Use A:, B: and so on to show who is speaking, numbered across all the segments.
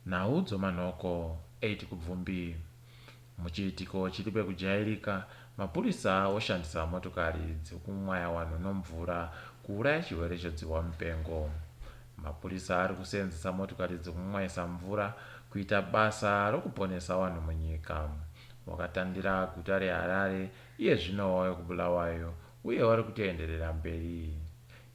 A: Nhau dzomanhoko 8 Kubvumbi. Muchiitiko chiri pekujairika, mapurisa oshandisa motokari dzekumwaya vanhu nomvura kuuraya chirwere chedzihwa mupengo. Mapurisa ari kuseenzesa motokari dzekumwayisa mvura kuita basa rokuponesa vanhu munyika. Wakatandira guta reHarare iye zvino wave kuBulawayo uye vari kutoenderera mberi.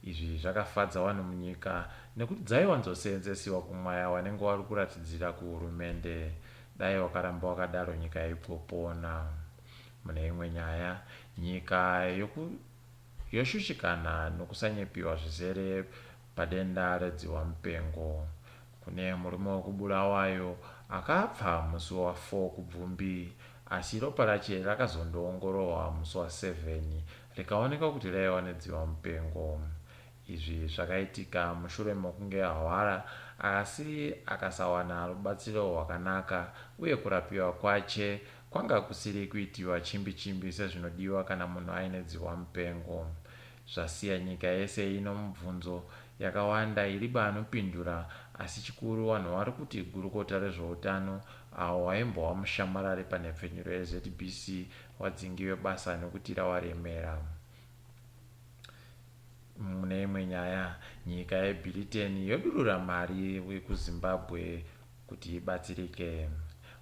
A: Izvi zvakafadza vanhu munyika nekuti dzaiwanzoseenzesiwa kumwaya vanenge vari kuratidzira kuhurumende. Dai wakaramba wakadaro nyika yaigopona. Mune imwe nyaya, nyika yoku yoshushikana nokusanyepiwa zvizere padenda redzihwamupengo. Kune murume wekuBulawayo akapfa musi wa 4 Kubvumbi asi ropa rache rakazondoongorohwa musi wa 7 rikaonekwa kuti raiva nedzihwamupengo. Izvi zvakaitika mushure mokunge ahwara asi akasawana rubatsiro rwakanaka uye kurapiwa kwache kwanga kusiri kuitiwa chimbi chimbi sezvinodiwa kana munhu aine dzihwamupengo. Zvasiya nyika yese ino mubvunzo yakawanda iriba anopindura asi chikuru vanhu vari kuti gurukota rezveutano awo waimbova mushamarari panhepfenyuro yeZBC wadzingiwe basa nekuti rawaremera. Mune imwe nyaya, nyika yeBritain yodurura mari kuZimbabwe kuti ibatsirike.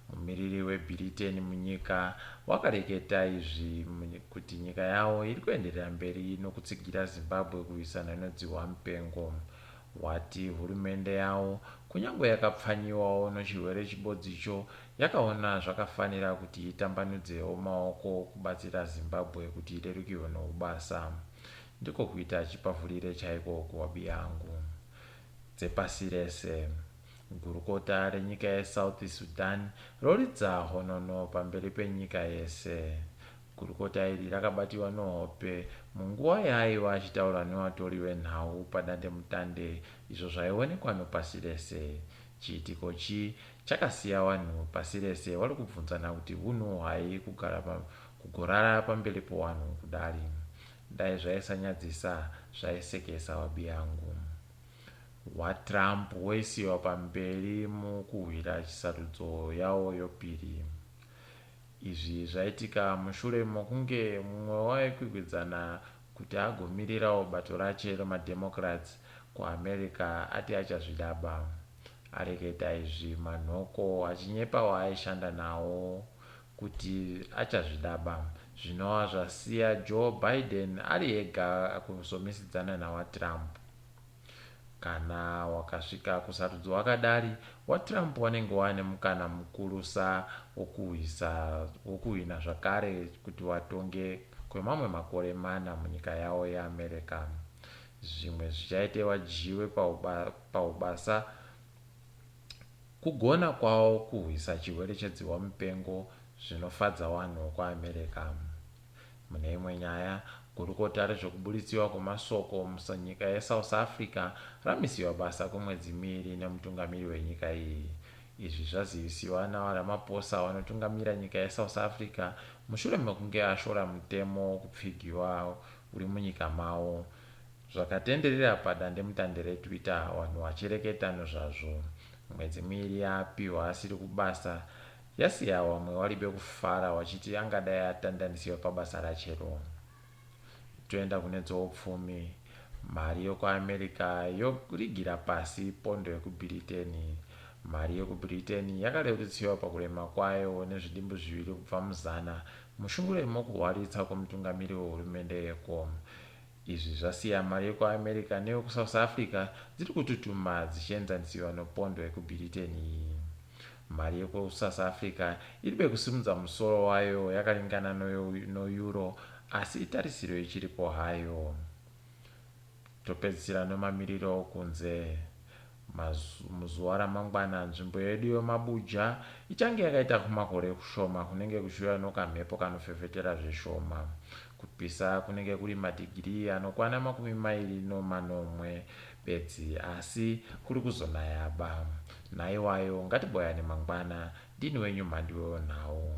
A: Mumiriri weBritain munyika wakareketa izvi kuti nyika yavo iri kuenderera mberi nokutsigira Zimbabwe kurwisana nedzihwa mupengo. Wati hurumende yavo kunyange yakapfanyiwawo nochirwere chibodzicho yakaona zvakafanira kuti itambanudzewo maoko kubatsira Zimbabwe kuti irerukirwe noubasa. Ndiko kuita chipavhurire chaiko kuwabi yangu. Dzepasi rese. Gurukota renyika yeSouth Sudan roridza honono pamberi penyika yese. Gurukota iri rakabatiwa nohope munguva yaaiva achitaura nevatori venhau padandemutande izvo zvaionekwa nopasi rese. Chiitiko chi chakasiya vanhu pasi rese vari kubvunzana kuti hunhu hwai kugara pa, kugorara pamberi powanhu kudari. Dai zvaisanyadzisa zvaisekesa wabiyangu. WaTrump woisiwa pamberi mukuhwira chisarudzo yawo yopiri. Izvi zvaitika mushure mokunge mumwe waikwikwidzana kuti agomirirawo bato rache remaDemocrats kuAmerica ati achazvidaba. Areketa izvi manhoko achinyepa waaishanda nawo kuti achazvidaba zvinova zvasiya Joe Biden ari ega kuzomisidzana nawaTrump. Kana wakasvika kusarudzo wakadari, waTrump wanenge wane mukana mukurusa wokuhwisa wokuhwina zvakare kuti watonge kwemamwe makore mana munyika yavo yeAmerica. Zvimwe zvichaite wadyiwe paubasa kugona kwavo kuhwisa chirwere chedzihwa mupengo zvinofadza vanhu vekuAmerica. Mune imwe nyaya, gurukota rezvekuburitsiwa kwemasoko munyika yeSouth Africa ramisiwa basa kwemwedzi miiri nemutungamiri wenyika iyi. Izvi zvazivisiwa naVaRamaphosa vanotungamira nyika yeSouth Africa mushure mekunge ashora mutemo wekupfigiwa uri munyika mavo. Zvakatenderera padandemutande reTwitter vanhu vachireketa nezvazvo. Mwedzi miiri yaapihwa asiri kubasa yasiya vamwe waribe kufara wachiti angadai atandanisiwa pabasa rachero. Toenda kune dzoupfumi. Mari yokuAmerica yorigira pasi pondo yekuBhiriteni. Mari yekuBritain yakarerutsiwa pakurema kwayo nezvidimbu zviviri kubva muzana mushure mokuhwaritsa kwemutungamiri wehurumende yeko. Izvi zvasiya mari yekuAmerica neyekuSouth Africa dziri kututuma dzichienzanisiwa nopondo yekuBritain iyi. Mari yekuSouth Africa iri bekusimudza musoro wayo yakaringana noeuro asi itarisiro ichiripo hayo. Topedzisira nomamiriro okunze. Muzuva ramangwana nzvimbo yedu yomabuja ichange yakaita kumakore kushoma kunenge kuchiuya nokamhepo kanofefetera zvishoma. Kupisa kunenge kuri madhigirii anokwana 27 bedzi asi kuri kuzonayaba. Naiwayo ngatiboyane mangwana ndini wenyu mhandiwe wenhau.